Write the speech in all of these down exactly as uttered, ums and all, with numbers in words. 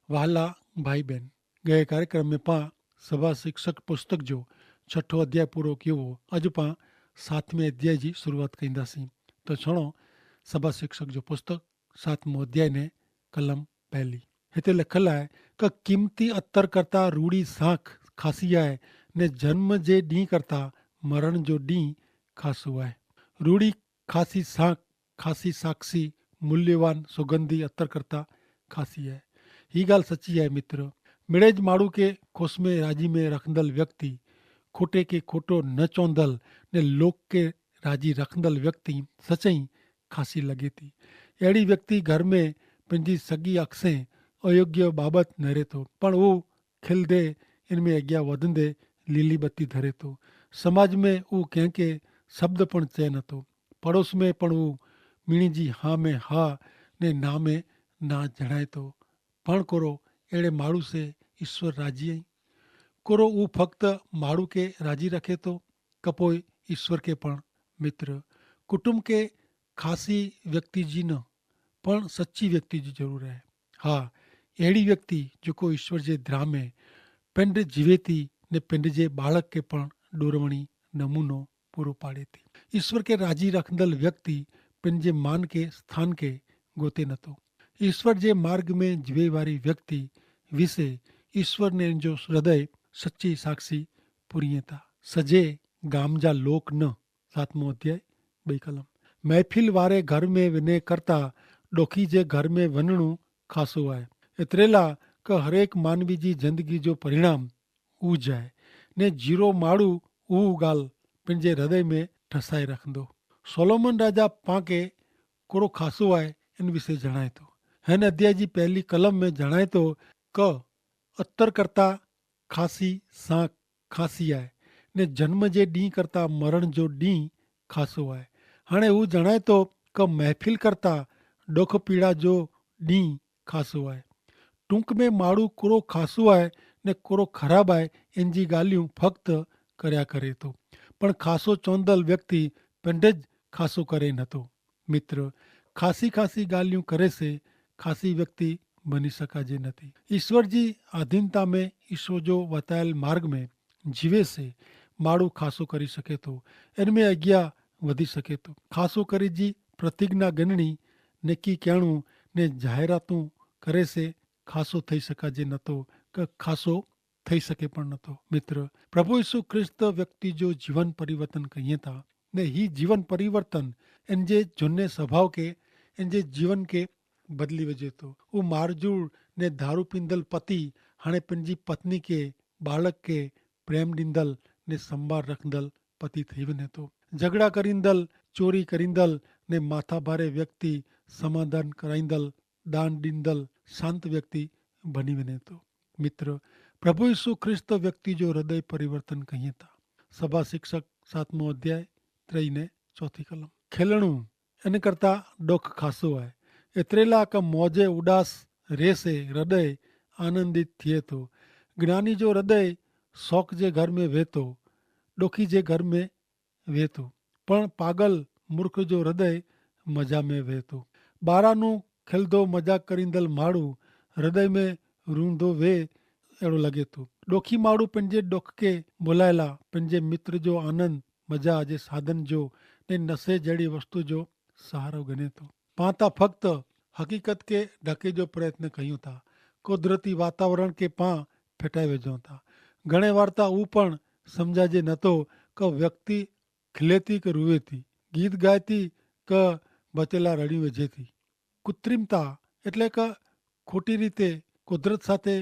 વહાલા ભાઈ બહેન, ગયે કાર્યક્રમ મેં પાં સભા શિક્ષક પુસ્તક જો છઠો અધ્યાય પૂરો કિયો હો. અજ પાં સાતમે અધ્યાય જી શરૂઆત કઈંદા સી. તો છણો સભા શિક્ષક જો પુસ્તક સાતમો અધ્યાય ને કલમ પહેલી. હેતા લખલ આય કે કિમતી અતર કરતા રૂડી સાંખ ખાસી આય, ને જન્મ જે ડીંહ કરતા મરણ જો ડીંહ ખાસુ આય. રૂડી ખાસી સાંખ ખાસી સાક્ષી મૂલ્યવાન સુગંધી અતર કરતા ખાસી આય. હી ગાલ સચી આય મિત્ર. મેડે જ માડૂ કે ખુશ મેં રાજી મેં રખંદલ વ્યક્તિ, ખોટે કે ખોટો ન ચોંધલ ને લોક કે રાજી રખંદલ વ્યક્તિ સચઈ ખાસી લગે તી. એડી વ્યક્તિ ઘર મેં પંજી સગી અક્ષે અયોગ્ય બાબત નહરે તો, પણ ઉં ખેલ દે એન મેં અગિયા વધન દે. લીલીબત્તી ધરે તો સમાજ મેં ઉં કેંકે શબ્દ પણ ચે નતો. પડોશ મેં પણ ઉં મિણી જી હા મેં હા ને ના મેં ના જણાય તો. પણ કોરો એડે માડૂ સે ઈશ્વર રાજી અહીં? કોરો ઉં ફક્ત માડૂ કે રાજી રખે તો કપોય ઈશ્વર કે પણ? મિત્ર, કુટુંબ કે ખાસી વ્યક્તિ જી ન પણ સચ્ચી વ્યક્તિ જી જરૂર હૈ. હા, એડી વ્યક્તિ જોકો ઈશ્વર જે દ્રામે પેંડ જીવેતી ને પેંડ જે બાળક કે પણ ડોરવણી નમૂનો પૂરો પાડેતી. ઈશ્વર કે રાજી રાખંદલ વ્યક્તિ પેંડ જે માન કે સ્થાન કે ગોતે નતો. ઈશ્વર જે માર્ગ મેં જીવે વારી વ્યક્તિ વિશે ઈશ્વર ને જો હૃદય સચ્ચી સાક્ષી પુરિયેતા. સજે ગામ જા લોક ન. સાતમો અધ્યાય બઈ કલમ. મહેફિલ વારે ઘર મેં વિને કરતા ડોખી જે ઘર મેં વનણું ખાસો આય. એતરેલા કે હરેક માનવી જી જિંદગી જો પરિણામ ઉજ આય. ને જીરો માડૂ ઉ ગાલ પન જે હૃદય મેં ઠસાઈ રાખંદો. સોલોમન રાજા પાંકે કોરો ખાસો આય એન વિશે જણાયતો. હેન અધ્યાય જી પહેલી કલમ મેં જણાયતો કે, અતર કરતા ખાસી સાંક ખાસી આય, ને જન્મ જે ડીંહ કરતા મરણ જો ડીંહ ખાસો આય. હાણે ઉં જણાયતો કે મહેફિલ કરતા ડોખ પીડા જો ડીંહ ખાસો આય. ટૂંક મેં માડૂ કોરો ખાસો આય ને કોરો ખરાબ આય એન જી ગાલિયું ફક્ત કર્યા કરે તો. પણ ખાસો ચોંદલ વ્યક્તિ પંડ જ ખાસો કરે નતો. મિત્ર, ખાસી ખાસી ગાલિયું કરે સે ખાસી વ્યક્તિ બની સકાજે નથી. ઈસ્વર જી આધીનતા મેં ઈસ્વર જો વતાયેલ માર્ગ મેં જીવે સે માડૂ ખાસો કરી સકે તો, એન મેં અગિયા વધી સકે તો. ખાસો કરી જી પ્રતિજ્ઞા ગનણી, નેકી કહેણું ને જાહેરાતું કરે સે ખાસો થઈ સકાજે નતો કે ખાસો થઈ સકે પણ નતો. મિત્ર, પ્રભુ ઈસુ ખ્રિસ્ત વ્યક્તિ જો જીવન પરિવર્તન કહિયે તા, ને હી જીવન પરિવર્તન એન જે જોને સ્વભાવ કે એન જે જીવન કે બદલી વજે તો. ઉં મારજૂડ ને ધારૂ પીંદલ પતિ હણે પન જી પત્ની કે બાળક કે પ્રેમ દીંદલ ને સંભાર રખંદલ પતિ થઈ વને તો. જગડા કરીંદલ, ચોરી કરીંદલ ને માથા ભારે વ્યક્તિ સમાધાન કરાઈંદલ, દાન દીંદલ શાંત વ્યક્તિ ભની વને તો. મિત્ર, પ્રભુ ઈસુ ખ્રિસ્ત વ્યક્તિ જો હૃદય પરિવર્તન કહિયે તા. સભા શિક્ષક સાતમો અધ્યાય ત્રય ને ચોથી કલમ. ખેલણું એન કરતા ડોખ ખાસો આય. એતરેલા કે મોજે ઉડાસ રેસે હૃદય આનંદિત થિયે તો. જ્ઞાની જો હૃદય શોખ જે ઘર મેં વેતો, ડોખી જે ઘર મેં વેતો, પણ પાગલ મૂર્ખ જો હૃદય મજા મેં વેતો. બારાનું ખેલદો મજાક કરીંદલ માડૂ હૃદય મેં રૂંધો વે એડો લગે તો. ડોખી માડૂ પન જે ડોખ કે બોલાયેલા પન જે મિત્ર જો આનંદ મજા જે સાધન જો ને નશે જેડી વસ્તુ જો સહારો ગને તો. પાતા ફક્ત હકીકત કે ઢકે જો પ્રયત્ન કહ્યું તા. કુદરતી વાતાવરણ કે પાં ફેટાઈ વેજો તા. ઘણે વાર્તા ઉપણ સમઝાજે નતો કે વ્યક્તિ ખિલેતી કે રુવેતી, ગીત ગાયતી કે બચેલા રણી વેજેતી. કુત્રિમતા એટલે કે ખોટી રીતે કુદરત સાથે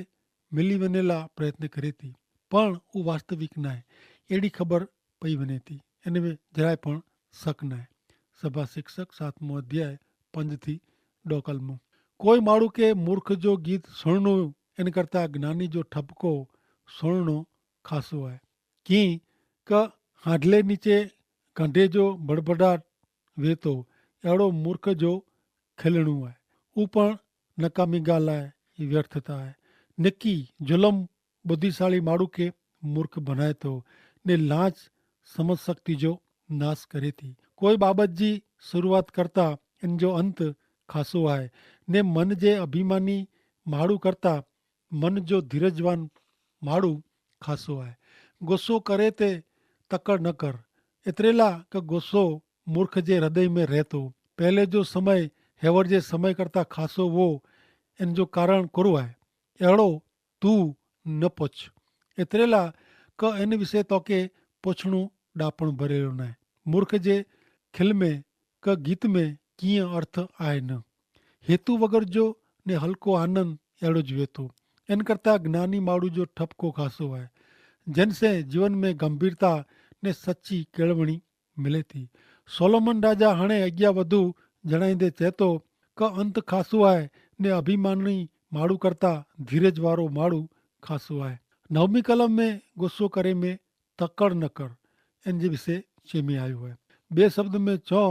મિલી વનેલા પ્રયત્ન કરેતી. પણ ઉં વાસ્તવિક નાય એડી ખબર પઈ વનેતી. એન મેં જરાય પણ સક નાય. સભા શિક્ષક સાતમો અધ્યાય પંજ થી ડોકલમો. કોઈ માણું કે મૂર્ખ જો ગીત સુણનો એન કરતા જ્ઞાની જો ઠપકો સુણનો ખાસો આય. કિંક હાંડલે નીચે ગંઢે જો બડબડાટ વેતો એડો મૂર્ખ જો ખેલણું આય. ઉપણ નકામી ગાલ આય. વ્યર્થતા આય. નેકી જુલમ બુદ્ધિશાળી માણું કે મૂર્ખ ભનાય તો ને લાંચ સમજ શક્તિ જો નાસ કરે થી. કોઈ બાબત જી શરૂઆત કરતા એન જો અંત ખાસો આય. ને મન જે અભિમાની માણું કરતા મન જો ધીરજવાન માડૂ ખાસો આય. ગોસો કરે તે તકડ ન કર. એતરેલા કે ગોસો મૂર્ખ જે હૃદય મેં રહેતો. પહેલે જો સમય હેવર જે સમય કરતા ખાસો વો. એન જો કારણ કરો આય એડો તું ન પોછ. એતરેલા કે એન વિશે તો કે પોછણું ડાપણ ભરેલો નાય. મૂર્ખ જે ખિલ મેં કે ગીત મેં કિયા અર્થ આય ન. હેતુ વગર જો ને હલકો આનંદ એડો જ વેતો. એન કરતા જ્ઞાની માડૂ જો ઠપકો ખાસો આય. જેન સે જીવન મેં ગંભીરતા ને સચ્ચી કેળવણી મિલે થી. સોલોમન રાજા હણે અજ્ઞા વધુ જણાઈ દે ચેતો કે અંત ખાસો આય ને અભિમાની માડૂ કરતા ધીરજ વારો માડૂ ખાસો આય. નવમી કલમ મેં ગોસો કરે મેં તકડ ન કર. એન જે વિશે ચેમી આયો હૈ. બે શબ્દ મેં ચો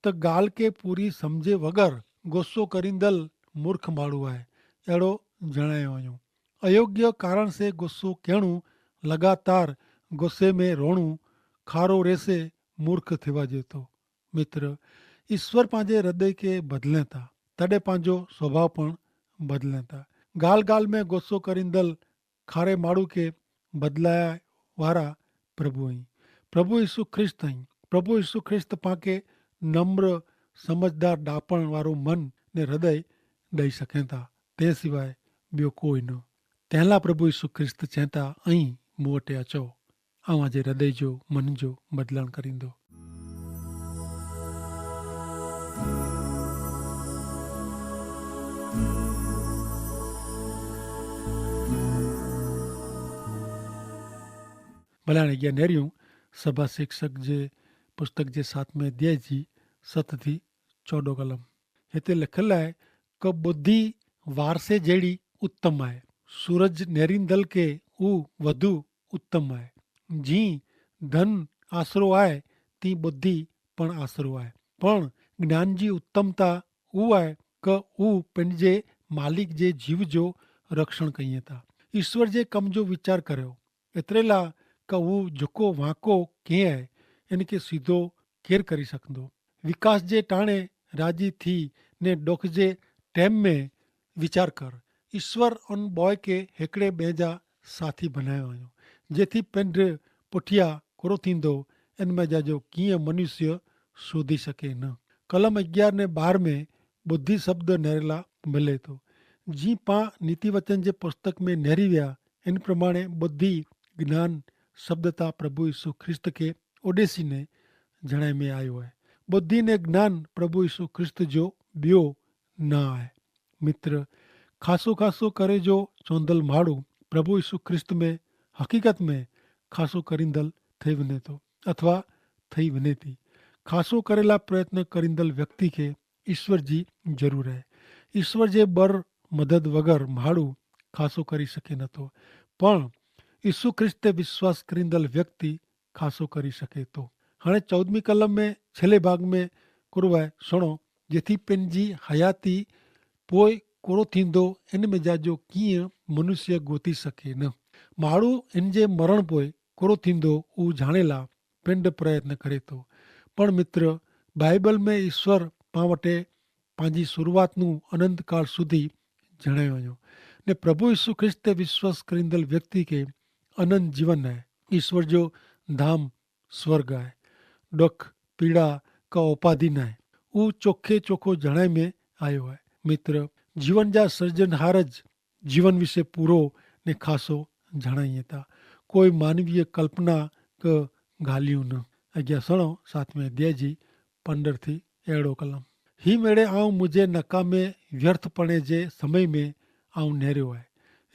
તો ગાલ કે પૂરી સમઝે વગર ગોસો કરીંદલ મૂર્ખ માડૂ આય. એડો જણાયો અયો. અયોગ્ય કારણ સે ગોસો કહેણું લગાતાર ગોસે મેં રોણું ખારો રેસે મૂર્ખ થેવા જેતો. મિત્ર, ઈસ્વર પાંજે હૃદય કે બદલે તા તદે પાંજો સ્વભાવ પણ બદલે તા. ગાલ ગાલ મેં ગોસો કરીંદલ ખારે માડૂ કે બદલાયા વારા પ્રભુ અહીં. પ્રભુ ઈસુ ખ્રિસ્ત અહીં. પ્રભુ ઈસુ ખ્રિસ્ત પાંકે નમ્ર સમઝદાર ડાપણ વારો મન ને હૃદય દઈ શકેતા. તે સિવાય બ્યો કોઈ ન. તેના પ્રભુ ઈસુ ખ્રિસ્ત ચેતા અહીં મુવટે અચો. આવાજે હૃદય જો મન જો બદલાણ કરીંદો. ભલાને જ્ઞાનેરિયું સભા શિક્ષક જે પુસ્તક જે સાતમે દેહ જી સત થી ચોડો કલમ હેતે લખેલા હૈ કે બુદ્ધિ વારસે જેડી ઉત્તમ આય. સૂરજ નેરિંદલ કે ઉ વધુ ઉત્તમ આય. જી ધન આશરો આય તી બુદ્ધિ પણ આશરો આય. પણ જ્ઞાન જી ઉત્તમતા ઉ આય કે ઉ પન જે માલિક જે જીવ જો રક્ષણ કહિયે તા ઈસ્વર જે કમ જો વિચાર કર્યો. એતરેલા કે ઉ જકો વાંકો કે આય એન કે સીધો કેર કરી સકંદો? વિકાસ જે ટાણે રાજી થી ને ડોખ જે ટેમ મેં વિચાર કર. ઈસ્વર અન બોય કે હેકડ઼ે બેજા સાથી ભનાયો અયો જેથી પેંધ પઠિયા કોરો થીંદો. એન મેં જાજો કિયા મનુષ્ય શોધી શકે ન. કલમ અગિયાર ને બાર મેં બુદ્ધિ શબ્દ નેરેલા મિલે તો જી પા નીતિવચન જે પુસ્તક મેં નેરી વ્યા એન પ્રમાણે બુદ્ધિ જ્ઞાન શબ્દતા પ્રભુ ઈસુ ખ્રિસ્ત કે ઓડેસીને જણાઈ મેં આયો હૈ. બુદ્ધિ ને જ્ઞાન પ્રભુ ઈસુ ખ્રિસ્ત જો બ્યો ના હૈ. મિત્ર, ખાસો ખાસો કરે જો ચોંદલ માડૂ પ્રભુ ઈસુ ખ્રિસ્ત મેં હકીકત મેં ખાસો કરીંદલ થઈ વને તો અથવા થઈ વને તી. ખાસો કરેલા પ્રયત્ન કરીંદલ વ્યક્તિ કે ઈસ્વર જી જરૂર હૈ. ઈસ્વર જે બર મદદ વગર માડૂ ખાસો કરી શકે નતો. પણ ઈસુ ખ્રિસ્ત તે વિશ્વાસ કરીંદલ વ્યક્તિ ખાસો કરી શકે તો. હણે ચૌદમી કલમ મેં છેલ્લે ભાગ મેં કુરવાય સુણો જેથી પેનજી હયાતી પોય કોરો થીંદો એન મેં જાજો કિયા મનુષ્ય ગોતી શકે ન. માડૂ એન જે મરણ પોય કોરો થીંદો ઉજાણેલા પેંડ પ્રયત્ન કરે તો. પણ મિત્ર, બાઈબલ મેં ઈસ્વર પાં વટે પાંજી શરૂઆતનું અનંતકાળ સુધી જણાયો અયો. ને પ્રભુ ઈસુ ખ્રિસ્ત તે વિશ્વાસ કરીંદલ વ્યક્તિ કે અનંત જીવન હૈ. ઈસ્વર જો ધામ સ્વર્ગ હૈ. ડોખ પીડા કા ઉપાધિ નાય. ઉં ચોખે ચોખો જણાઈ મેં આયો હૈ. મિત્ર, જીવન જા સર્જનહાર જ જીવન વિશે પૂરો ને ખાસો જણાઈ હતા. કોઈ માનવીય કલ્પના કે ગાલિયું ન. અગિયા સણો સાતમે અધ્યાય જી પંદર થી એડો કલમ. હી મેડે આઉં મુઝે નકામે વ્યર્થપણે જે સમય મેં આઉં નેર્યો હૈ.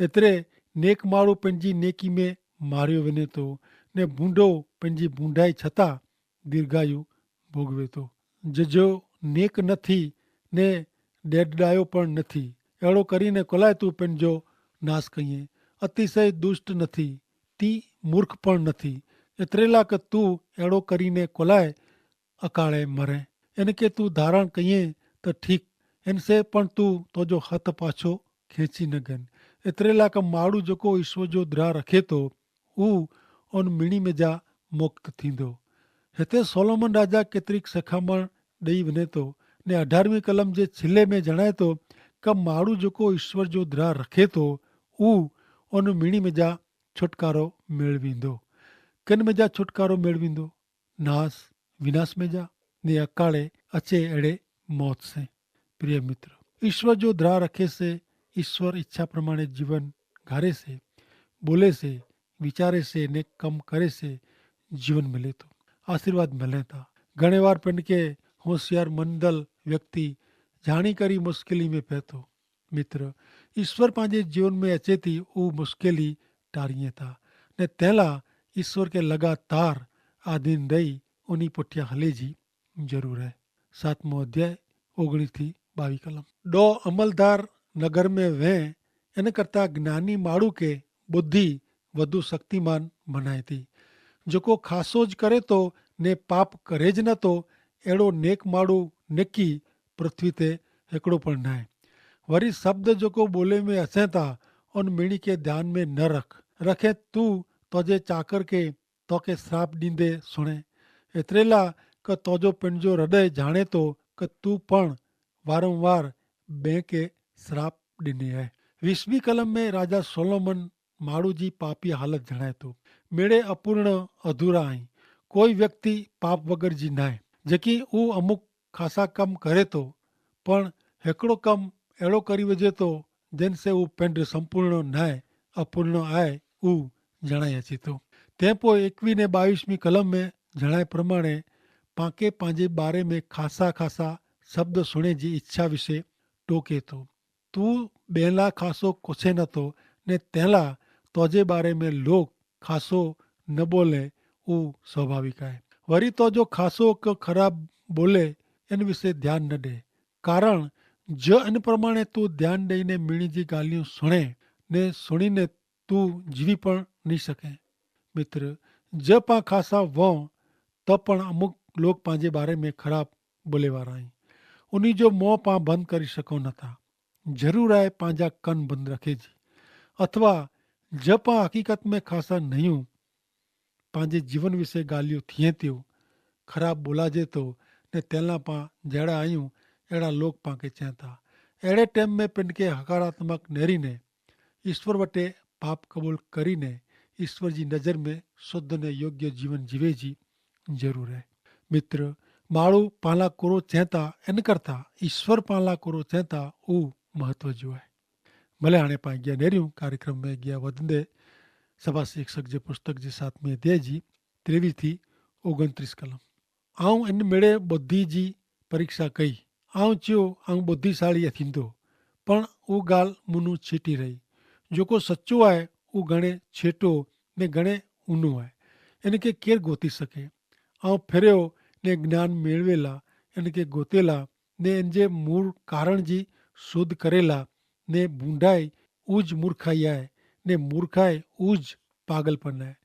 એતરે નેક માળો પૈનજી નેકી મેં માર્યો વેને તો, ને ભૂંડો પૈનજી ભૂંડાઈ છતાં દીર્ઘાયુ ભોગવે તો. જે જો નેક નથી ને ડેડડાયો પણ નથી, એડો કરીને કોલાય તું પૈનજો નાસ કહિએ. અતિશય દુષ્ટ નથી, તી મૂર્ખ પણ નથી. એતરેલા કે તું એડો કરીને કોલાય અકાળે મરે. એન કે તું ધારણ કહિએ તો ઠીક, એન સે પણ તું તોજો હત પાછો ખેંચી ન ગન. એતરેલા કે માડૂ જોકો ઈશ્વર જો દ્રાહ રખે તો ઉહ ઓન મિણી મેં જા મુક્ત થીંદો. હેતા સોલોમન રાજા કેતરિક સખામણ દઈ વને તો, ને અઢારમી કલમ જે છિલ્લે મેં જણાય તો કે માડૂ જોકો ઈશ્વર જો દ્રાહ રખે તો ઉહ ઉન મિણી મેં જા છુટકારો મેળવીંદો. કિન મેં જા છુટકારો મેળવીંદો? નાસ વિનાસ મેં જા ને અકાળે અચે એડે મોત સે. પ્રિય મિત્ર, ઇશ્વર જો દ્રાહ રખે સે, ઇશ્વર ઇચ્છા પ્રમાણે જીવન ગારે સે, બોલે સે, વિચારે સે ને કમ કરે સે, જીવન મિલે તો, આશીર્વાદ મિલે તા. ઘણે વાર પેનકે હોશિયાર મંદલ વ્યક્તિ જાણી કરી મુશ્કેલી મેં પહેતો. મિત્ર, ઇશ્વર પાંજે જીવન મેં અચેતી ઉહ મુશ્કેલી ટારિયે તા, ને તેલા ઇશ્વર કે લગાતાર આધીન રહી ઉની પુઠ્યા હલે જી જરૂર હૈ. સાતમો અધ્યાય, ઓગણીસ થી બાવીસ કલમ. દો અમલદાર નગર મેં વૈં, એન કરતા જ્ઞાની માડૂ કે બુદ્ધિ વધુ શક્તિમાન મનાય તી. જોકો ખાસો જ કરે તો ને પાપ કરે જ નતો, એડો નેક માડૂ નેકી પૃથ્વી તે હેકડો પણ નાય. વરી શબ્દ જોકો બોલે મેં અસેતા ઉન મિણી કે ધ્યાન મેં ન રખ રખે તું તોજે ચાકર કે તોકે શ્રાપ દીંદે સુણે. એતરેલા કે તોજો પેનજો હૃદય જાણે તો કે તું પણ વારંવાર બેંકે શ્રાપ દીને હૈ. વિશ્વી કલમ મેં રાજા સોલોમન માડૂ જી પાપી હાલત જણાયતો. મેળે અપૂર્ણ અધૂરા અહીં. કોઈ વ્યક્તિ પાપ વગર જી નાય. જેકી ઉં અમુક ખાસા કમ કરે તો, પણ હેકડો કમ એડો કરી વજે તો જેન સે ઉં પેંડ સંપૂર્ણ નાય, અપૂર્ણ આય ઉં જણાય અચિતો. તે પોય એકવી ને બાવીસમી કલમ મેં જણાય પ્રમાણે પાંકે પાંજે બારે મેં ખાસા ખાસા શબ્દ સુણે જી ઇચ્છા વિશે ટોકે તો. તું બેલા ખાસો કોછે નતો, ને તેલા તોજે બારે મેં લોક ખાસો ન બોલે ઉં સ્વાભાવિક આય. વરી તોજો ખાસો કે ખરાબ બોલે એન વિશે ધ્યાન ન દે. કારણ જો એન પ્રમાણે તું ધ્યાન દઈને મિણી જી ગાલિયું સુણે ને સુણીને તું જીવી પણ નહીં શકે. મિત્ર, જો પાં ખાસા વો તો પણ અમુક લોક પાંજે બારે મેં ખરાબ બોલે વારા હૈં. ઉની જો મોં પાં બંધ કરી શકો નતા. જરૂર આય પાંજા કન બંધ રખે જી. અથવા જો પાં હકીકત મેં ખાસા નહીં પાંજે જીવન વિશે ગાલિયું થિયે તેઓ ખરાબ બોલાજે તો, ને તેલના પાં જેડા આયું એડા લોક પાંકે ચેંતા. એડે ટેમ મેં પિંડ કે હકારાત્મક નેરી ને ઇશ્વર વટે પાપ કબૂલ કરી ને ઇશ્વર જી નજર મેં શુદ્ધ ને યોગ્ય જીવન જીવે જી જરૂર હૈ. મિત્ર, માળુ પાંલા કોરો ચેંતા એન કરતા ઇશ્વર પાંલા કોરો ચેંતા ઉં મહત્વ જો હૈ. ભલે હાણે પાં અગિયા નેર્યું કાર્યક્રમ મેં અગિયા વધને સભા શિક્ષક જે પુસ્તક જે સાતમી અધ્યાય જી ત્રેવીસ થી ઓગણત્રીસ કલમ. આઉં એન મેળે બધી જી પરીક્ષા કઈ. આઉં ચ્યો આઉં બુદ્ધિશાળી થીંદો, પણ ઉં ગાલ મુનું છેટી રહી. જોકો સચો આય ઉં ઘણે છેટો ને ઘણે ઉનો આય. એન કે કેર ગોતી શકે? આઉં ફેર્યો ને જ્ઞાન મેળવેલા એન કે ગોતેલા ને એન જે મૂળ કારણ જી શોધ કરેલા. ને ભૂંડાઈ ઉજ મૂર્ખાઈ આય, ને મૂર્ખાઈ ઉજ પાગલપન આય.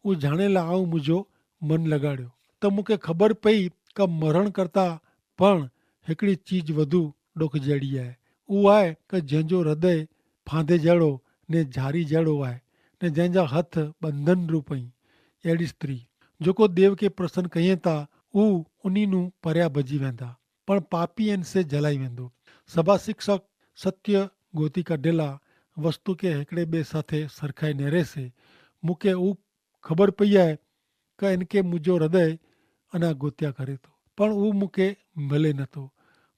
ઉજ જાણેલા આઉં મુજો મન લગાડ્યો, તો મુકે ખબર પઈ કે મરણ કરતા પણ હેકડી ચીજ વધુ ડોખજેડી આય. ઉ આય કે જેંજો હૃદય ફાંધે જેડો ને જારી જેડો આય, ને જેંજા હથ બંધન રૂપ અહીં. એડી સ્ત્રી જોકો દેવ કે પ્રસન કહિયે તા ઉ ઉની નું પર્યા ભજી વેંદા, પણ પાપી એન સે જલાઈ વેંદો. સભા શિક્ષક સત્ય ગોતી કઢેલા વસ્તુ કે હેકડ઼ે બે સાથે સરખાઈ નેરે સે. મુકે ઉપ ખબર પૈયા હૈ કે એનકે મુજો હૃદય અના ગોત્યા કરે તો, પણ ઉપ મુકે મેલે નતો.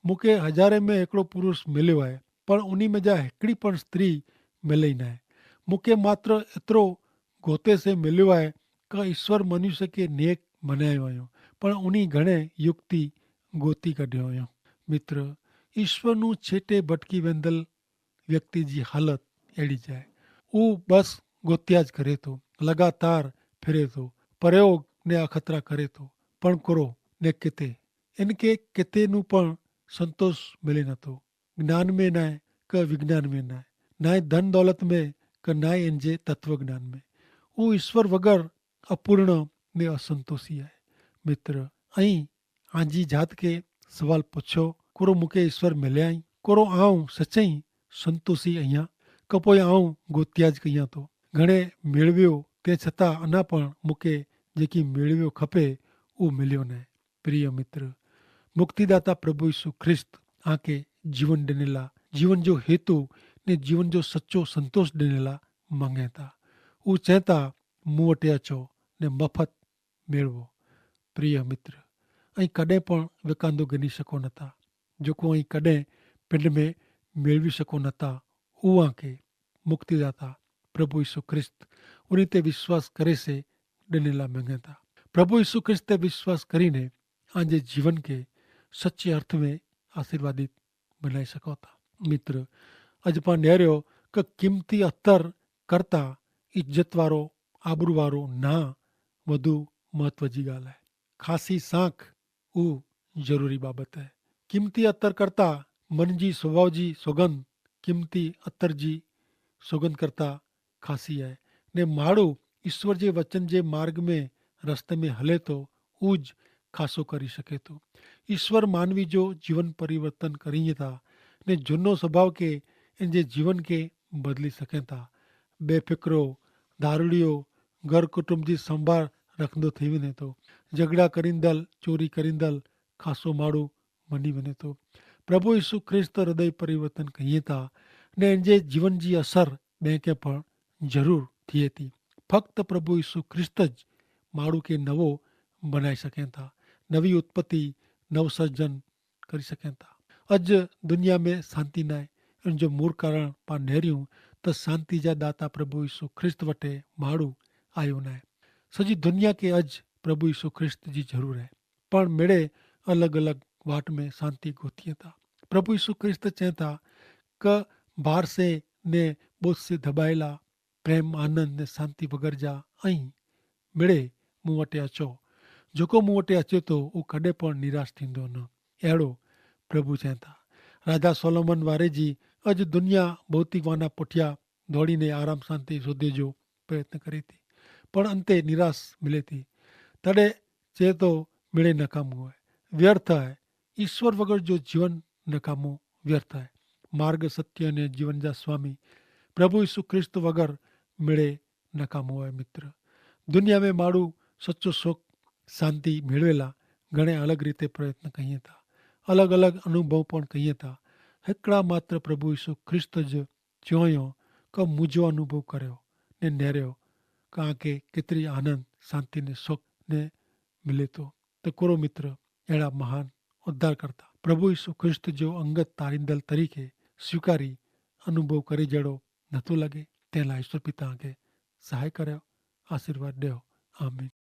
મુકે હજારે મેં હેકડો પુરુષ મેલ્યો હૈ, પણ ઉની મેં જા હેકડી પણ સ્ત્રી મેલે નાય. મુકે માત્ર એતરો ગોતે સે મેલ્યો હૈ કે ઈસ્વર મનુષ્ય કે નેક મનાયો અયો, પણ ઉની ઘણે યુક્તિ ગોતી કઢ્યો અયો. મિત્ર, ઈસ્વરનું છેટે ભટકી વેંદલ વ્યક્તિ જી હાલત એડી જાય. ઉં બસ ગોત્યા જ કરે તો, લગાતાર ફેરે તો, પ્રયોગ ને અખતરા કરે તો, પણ કરો ને કેતે એનકે કેતેનું પણ સંતોષ મેલે નતો. જ્ઞાન મેં નાય કે વિજ્ઞાન મેં નાય, નાય ધન દોલત મેં કે નાય એનજે તત્વજ્ઞાન મેં. ઉં ઈસ્વર વગર અપૂર્ણ ને અસંતોષી આય. મિત્ર, અહીં આજી જાત કે સવાલ પછો, કોરો મુકે ઈસ્વર મેલ્યાઈ? કોરો આઉં સચ્ચાઈ સંતોષી અહિયા? કપોઈ આઉં ગોત્યા જ કહિયા તો? ઘણે મેળવ્યો તે છતાં અના પણ મુકે જેકી મેળવ્યો ખપે ઉં મેલ્યો નાય. પ્રિય મિત્ર, મુક્તિદાતા પ્રભુ ઈસુ ખ્રિસ્ત આકે જીવન દેનેલા, જીવન જો હેતુ ને જીવન જો સચો સંતોષ દેનેલા માંગે થા. ઉં ચેતા, મુવટે અચો ને મફત મેળવો. પ્રિય મિત્ર, અહીં કદે પણ વેકાંદો ગની શકો નતા. જોકો અહીં કદે પિંડ મેં મેળવી શકો નતા, ઉઆ કે મુક્તિદાતા પ્રભુ ઈસુ ખ્રિસ્ત ઉની તે વિશ્વાસ કરે સે દેનેલા માંગે થા. પ્રભુ ઈસુ ખ્રિસ્ત તે વિશ્વાસ કરીને આજે જીવન કે સચ્ચે અર્થ મેં આશીર્વાદિત બનાઈ શકો થા. મિત્ર, અજ પાં નેર્યો કે કિંમતી અતર કરતા ઇજ્જતવારો આબરૂવારો ના વધુ મહત્વ જી ગાલ હૈ. ખાસી સાંખ ઉહ જરૂરી બાબત હૈ. કિંમતી અતર કરતા મન જી સ્વભાવ જી સોગંદ કિંમતી અતર જી સોગંદ કરતા ખાસી હૈ. ને માડૂ ઈસ્વર જે વચન જે માર્ગ મેં રસ્તે મેં હલે તો ઉજ ખાસો કરી શકે તો. ઈસ્વર માનવી જો જીવન પરિવર્તન કરીએ થા ને જુનો સ્વભાવ કે એન જે જીવન કે બદલી શકે થા. બેફિકરો, ધારડીઓ, ઘર કુટુંબ જી સંભાર રખંદો થઈ વને તો. જગડા કરીંદલ, ચોરી કરીંદલ ખાસો માડૂ મની વને તો. પ્રભુ ઈસુ ખ્રિસ્ત હૃદય પરિવર્તન કહિએ થા ને એન જે જીવન જી અસર બેંકે પણ જરૂર થિયે થી. ફક્ત પ્રભુ ઈસુ ખ્રિસ્ત જ માડૂ કે નવો બનાઈ શકે થા. નવી ઉત્પત્તિ, નવસર્જન કરી શકે થા. અજ દુનિયા મેં શાંતિ નાય. એન જો મૂળ કારણ પા નેર્યું તો શાંતિ જા દાતા પ્રભુ ઈસુ ખ્રિસ્ત વટે માડૂ આયો નાય. સજી દુનિયા કે અજ પ્રભુ ઈસુ ખ્રિસ્ત જી જરૂર હૈ. પણ મેડે અલગ અલગ વાટ મેં શાંતિ ગોતિયે થા. પ્રભુ ઈસુ ખ્રિસ્ત ચેતા કે બાર સે ને બોજ સે ધબાયેલા પ્રેમ આનંદ ને શાંતિ વગર જા અહીં મેડે મુવટે અચો. જોકો મુવટે અચે તો ઉં કદે પણ નિરાશ થીંદો ન. એડો પ્રભુ ચેતા. રાજા સોલોમન વારે જી અજ દુનિયા ભૌતિક વાના પુઠ્યા ધોડીને આરામ શાંતિ શોધે જો પ્રયત્ન કરે થી, પણ અંતે નિરાશ મિલે થી. તડે ચેતો મેડે નકામો હૈ, વ્યર્થ હૈ. ઈસ્વર વગર જો જીવન નકામો વ્યર્થ હૈ. માર્ગ સત્ય અને જીવન જા સ્વામી પ્રભુ ઈસુ ખ્રિસ્ત વગર મેડે નકામો હૈ. મિત્ર, દુનિયા મેં માડૂ સચો શોખ શાંતિ મેળવેલા ઘણે અલગ રીતે પ્રયત્ન કહિયે થા, અલગ અલગ અનુભવ પણ કહિયે થા. હેકડા માત્ર પ્રભુ ઈસુ ખ્રિસ્ત જ ચોંયો કે મુજો અનુભવ કર્યો ને નેર્યો, કે આંકે કેતરી આનંદ શાંતિ ને શોખ ને મિલે તો. તો કોરો મિત્ર એડા મહાન ઉદ્ધારકર્તા પ્રભુ ઈસુ ખ્રિસ્ત જો અંગત તારીંદલ તરીકે સ્વીકારી અનુભવ કરી જેડો નતો લગે? તેના ઈસુ પિતા આંકે સહાય કર્યો, આશીર્વાદ દેવો. આમીન.